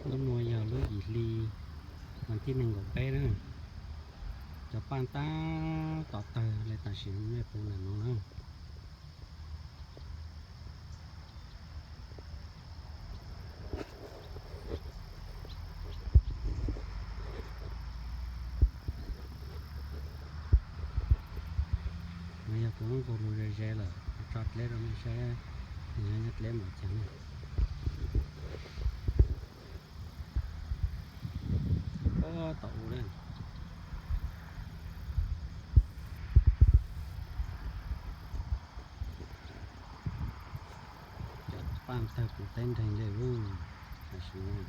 Lub no yog lub yim hli, vas thib nees nkaum peb na. Cov paj tab tom tawg li tam sim no nej pom ntawm no na. No yog kuv muab nkaug lus ze ze lawm, kuv tso dleb rau nej saib, nyob dleb mam cas na. Pob tom u na. Cov paj tawg puv teb nreeg li lub tam sim no.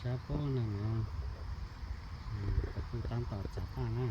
Sab pob no no, kuv tab tom txav paj na.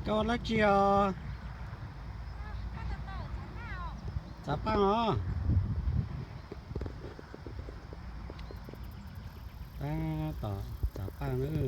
Koj ua dab tsi os? Txav paj os. Tab tom txav paj na.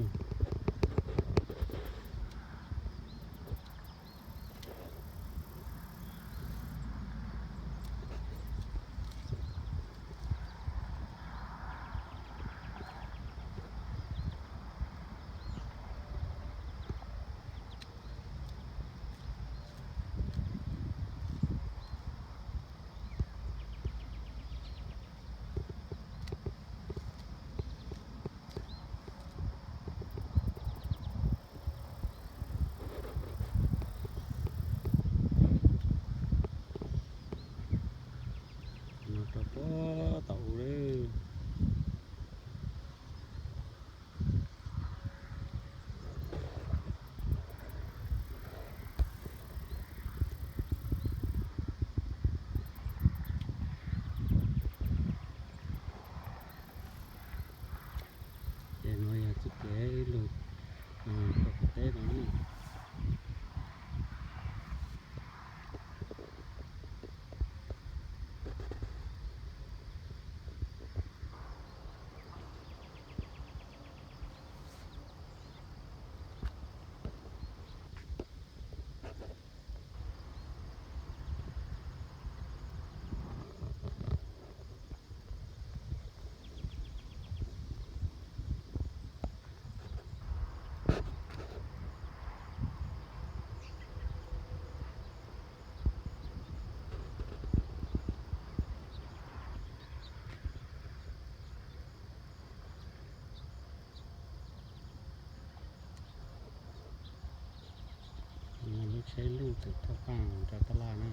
Tsheb luj twm thauj paj rau tab laj na.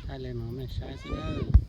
Thaij li no nej saib xwb na.